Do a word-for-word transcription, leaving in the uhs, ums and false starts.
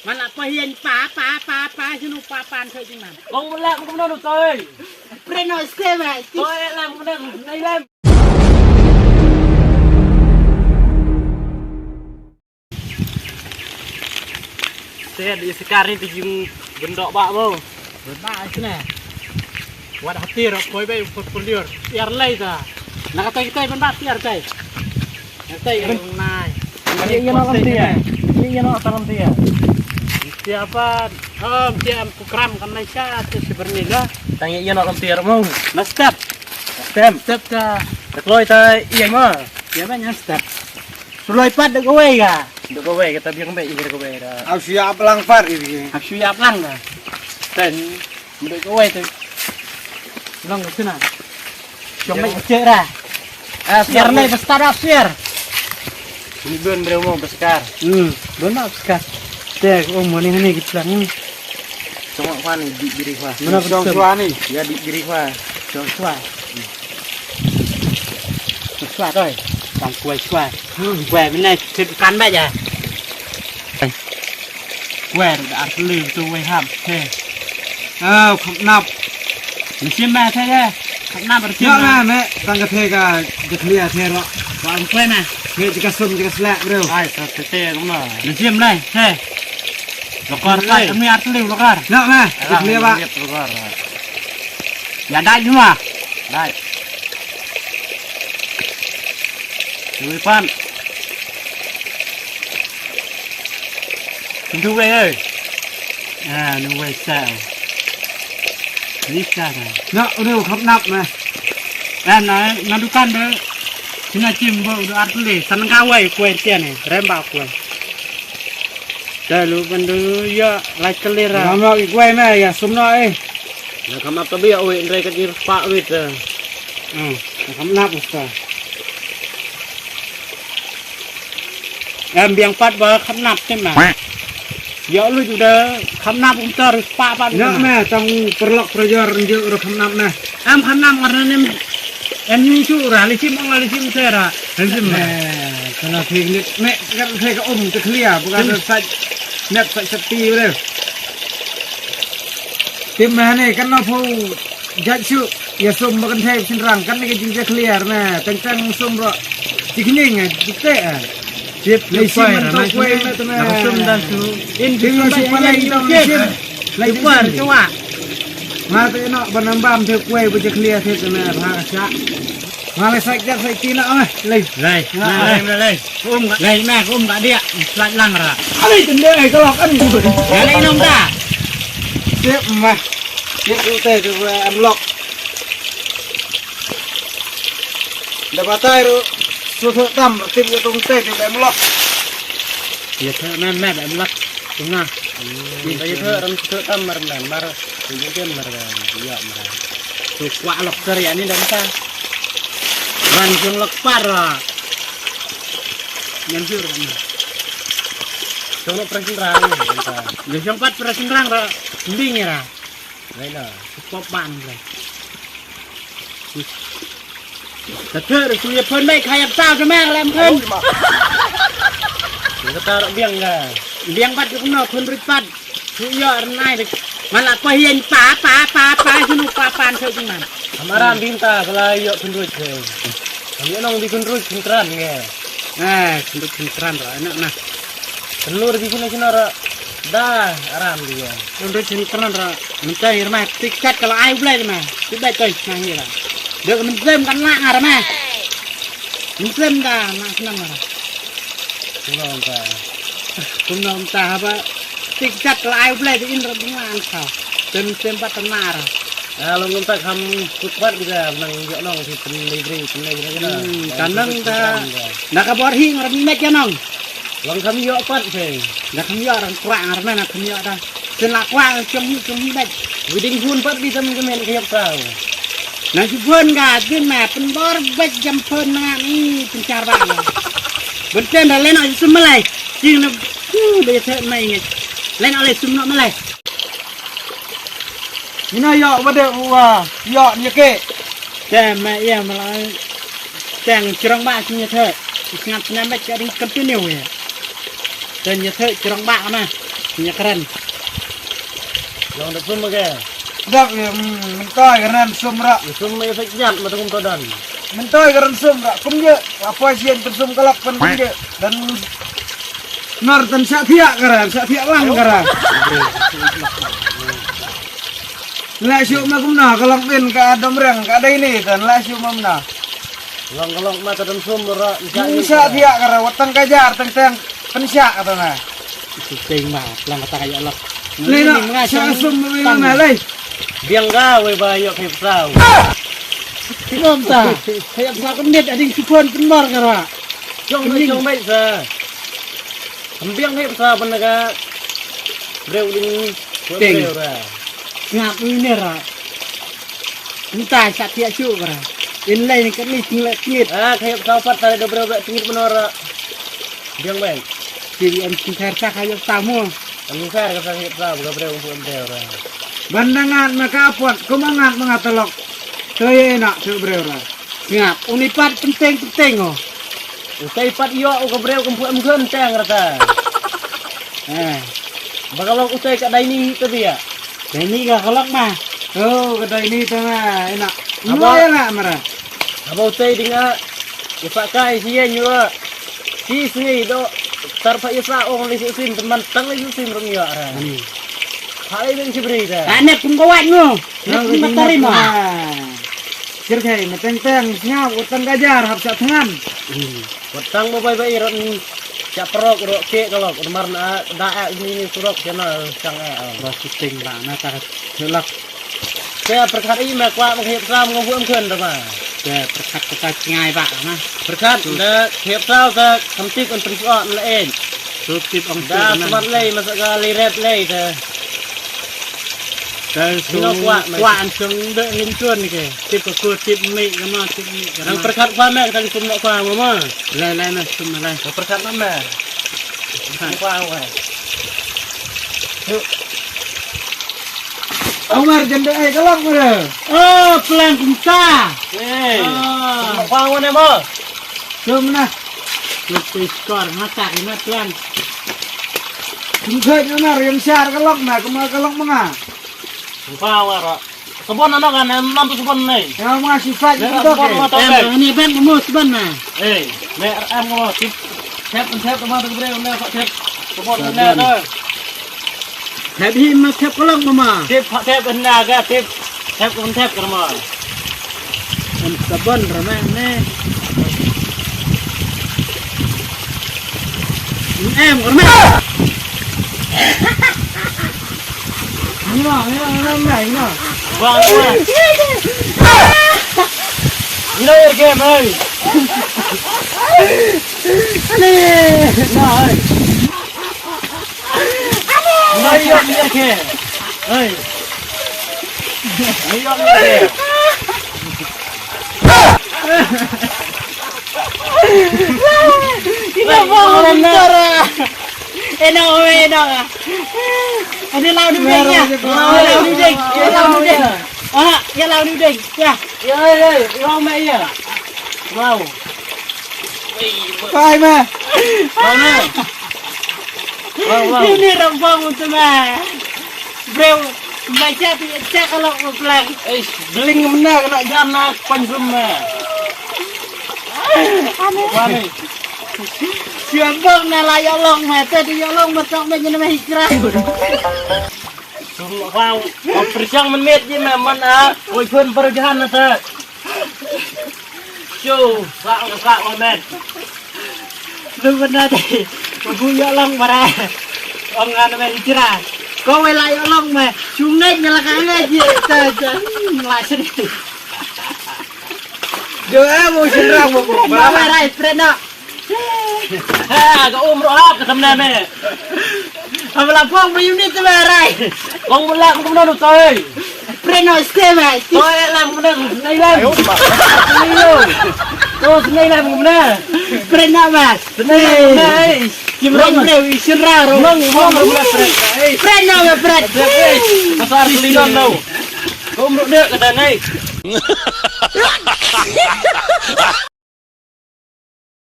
Man la pa hian pa pa pa pa sunu pa pan thoi jing man. Kong mula kong mula no toi. Pre no ste mai. Toi lam kong mula nai lam. Te di sekar ni tu jing bendok bak mo. Bendok sini. Wat hati rok koi bai pot polior. Tiar lai ta. Nak kata kita bendok tiar tai. Kata yang nai. Ini yang nak lam tiar. Ini yang nak lam tiar. Siapa? Om tiam ku kram kan nai sha tu sebenarnya. Tang yang nak lam tiar mo. Na step. Step. Step ta. Terkoi tai iya mo. Iya banyak step. Suloi pat dek kawai ka. Dek kawai kata biang bai dek kawai da. Au shu ïap lang pat iri. Au shu ïap lang ka. Ten dek kawai tu. Lang ka sina. Jong bai cek ra. Ah, siar nai bestar ap siar. Ni bun breu mo beskar. Hmm, bun ap beskar. Te um mani hani gitlang. Cuma kwan ni di diri kwa. Mana jong sua ni. Ya di diri kwa. Jong sua. Sua toi. Tang kuai sua. Kuai mene kit kan ba ja. Kuai da ar liu tu wei ham. He. Oh, kham nap. Ni sim ma the ya. Kham nap ar sim. Ya ma me tang ka the ka de khlia the ro. Wa kuai ma. He jika sum jika slak bro. Ai sa te te no. Ni sim lai. He. Lokar ka mi ar liu lokar. Ya ma. De khlia ba. Lokar. Ya dai juma. Dai. Dui pan. Dui wei ơi. À, dui wei sao. Ni sa ka. Na, udah khap nap mah. Em na, na dukan de. Sina chim bo udah artule. San ka wei kue tian ni. Remba kue. Te lu ban du ya lai kelir ah. Ram lok i kwai me ya sum no eh. Ya kam ap tabi ya oi ndai ka jir pa wit. Hmm, kam nap usta. Em biang pat ba kam nap te ma. Ya lu ju da kam nap um tar pa pa. Ya me tang perlok perjor njuk ro kam nap na. Am khanam ngar nem. Em ni chu ra li chim ang li chim se ra. Li chim ra. Eh, kana thik ni me kar thik ka um te khlia bukan sa net sa sati re. Tim ma ne kan no phu jat chu ya sum ba kan thai sin rang kan ni ka jing ja khlia na tang tang sum ro. Tik ni ngai tik te. Tip lai sim man to kwai na to na. Sum dan su. In sum ba lai to sim. Lai sim. Chuwa. Ma te no ban nam bam te kwai bu je khlia te na ba ka sa. Ma lai sai jak sai ti na ma lai. Lai. Na lai lai lai. Um ga lai na um ga dia. Slat lang ra. Ani tende ai ka lok ani. Ya lai nom ta. Tip ma. Tip u te tu am lok. Da batai ru. Su thok tam tip ya tung te tip em lok. Ya thok nan met em lok. Tunga. Ni ba ya thok ram su thok tam mar nan mar. Ni ya jem mar ga. Ya mar. Su kwa lok ser ya ni dan ta. Ban jong lok par la. Nyan jur kan. Jong lok prang rang. Jong pat prang rang ra. Nding ya ra. Lai la, pop ban lai. Ka ter su ye pon mai kha yak ta ka mer lem khun. Ka tar biang ga. Biang bat ka no khun rit pat. Su yo rnai dik. Mala pa hien pa pa pa pa junu pa pan thoi jing man. Amara binta kala yo khun rit ke. Kami nong di khun rit khun kran nge. Eh, khun rit khun kran ra enak na. Telur di sini sini ra. Da, aram dia. Ndu chin kran ra. Mentai ra ma tik chat kala ai blai ma. Ti bai kai na hi ra. Dek mentai kan la ar ma. Mentai da na senang ra. Kumno ta. Kumno ta haba. Tik chat kala ai blai di in ra bunga an kau. Tem tem bat na ra. Ah, long ngam ta kham kut pat kita nang yo nong si pen libre pen libre kita. Hmm, kanang ta. Na ka bor hi ngar met ya nong. Long kham yo pat se. Na kham yo rang kwang ngar na kham yo ta. Sen la kwang chong hi chong hi bet. Widing hun pat bi tam ke men ke yok ta. Na si phun ga din ma pen bor bet jam phun na ni pen char ba. Benten da len ai sum malai. Jing na ku de te mai ngi. Len ai sum no malai. Ina yo ba de wa yo ni ke. Te ma ya ma la. Teng chirong ba sing ya the. Sngap sngap ba cha ding continue ya. Ten ya the chirong ba ma. Ïa kren. Long da sum ma ke. Dap ïa, mm, mynta ka ran sum ra. Sum ma ïa sa kiat ma tum to dan. Mynta ka ran sum ra. Kum je, apa sien tu sum kalak pan kum je. Dan nar tan sa thiah ka ra, sa thiah lang ka ra. La shu ma kum na ka long bin ka dom reng ka dei ni tan la shu ma na. Long ka long ma ta dom sum ra. Sa thiah ka ra, wat tang ka jar, tang tang. Pynshah kata na. Teng ma, lang kata ka ïa lak. Lei na, sha sum ma wei ma lei. Biang ga wei ba ïoh khep saw. Ngom ta. Khep saw kynit ading sukon pynmar kara. Jong bai jong bai sa. Biang khep saw pynda ka. Breu ding. Teng. Breu ra. Ngap ni ne ra. Nta sa thiah shu kara. In lei ni kat ni tinglet tingit. Ah, khep saw pat ta do breu breu tingit menora. Biang bai. Ti em tingkar sa khayok tamu. Tingkar ka sa khep saw ka breu umpu em breu ra. Ban da ngat ma ka pot, kuma ngat ma nga telok. To ye nak tu breu ra. Ngap, uni pat penteng penteng oh. Utai pat ïoh u ka breu kumpu em gun teng rata. Eh. Ba ka long utai ka dai ni ka dia. Dai ni ka ka long ma. Oh, ka dai ni ta ma. Ina. Aba. Ina ya na mara. Aba utai dinga. Ifa kai si ya nyura. Si sngi do. Tar pa isa ong li si sim teman tang li si sim rum ya ra. Hmm. Hai ben si beri ta. Ane pung kawat ngo. Ane pung matari ma. Sir kai mateng teng snga utang gajar hap sa thengan. Hmm. Watang mo bai bai rot ni. Cha prok rot ke kalok mar na da a ni ni surok cha na chang a. Ba shooting ba na ta chelak. Te perkhat i me kwah me hiap sam ngam buam khun ta ba. Te perkhat ka ta chngai ba na. Perkhat da hiap sam ta samtik un pynsuak na en. Samtik ong da smat lei masa ka li rep lei ta. Tang su kwah an sung de lim tuan ni ke. Tip ko tip mi ka ma tip mi ka. Nang perkhat kwah me tang sum nak kwah ma ma. Lai lai na sum lai. Perkhat ma me. Kwah kwah. Umar jende ai kalak mara. Oh, pelan pinta. Eh. Kwah ma ne ma. Sum na. Lupi skor mata kena pelan. Sum khaj na nar yang syar kalak ma, kema kalak ma nga. Kwah ma ra. Sabon ano kan, em, nam tu sabon ni. Ya, ma, sifat ni tu sabon ke. Em, ni ben mo sabon na. Eh, me, em, mo, tip, tep, tep, ma tu bre, me, tep, sabon ni tu. Tep hi ma tep kolong ma. Tep, tep, na ga, tep, tep, tep, kerma. Em, sabon, rama, ne. Em, kerma. Ino, ino, ino, ino, ino. Bang, ino. Ino, game, oi. Ino, oi. Ino, ino, game. Oi. Ino, ino, game. Ina ba orang tara. Ina oi ina. Ani lau du ding ya. Lau du ding. Ya lau du ding. Ah, ya lau du ding. Ya. Ya ya ya. Lau me ya. Wow. Pai me. Lau me. Wow wow. Ini rambang untuk me. Breu, mai cha ti cha ka lok ma plang. Ei, bling mena kena jam na pan sum ma. Ane. Wani. Sian bok na la ya long ma, te di ya long ma tok ma jena ma hikra. Sum wow. Persiang men met ji ma man a. Oi pun perjahan na ta. Shu, sa ka sa ka met. Lu bana de. Ku yu long bara. Ong ngan me jira. Ko we la yu long me. Shu ngai ngala ka ngai ji. Ta ta. La sini. Jo a mo shin ra mo ko. Ma me rai pret na. Ha, ka um ro hap ka samna me. Abla phong ma unit te ba rai. Phong mula ma kumno nu toi. Preno ste ma. Toi la ma kumno nei la. Nei lo. To nei la ma kumno. Preno ma. Nei. Kim ro pre wi sin ra ro. Mong mong ro la pre. Preno ma pre. Pasar lion no. Kom ro de ka dai nei.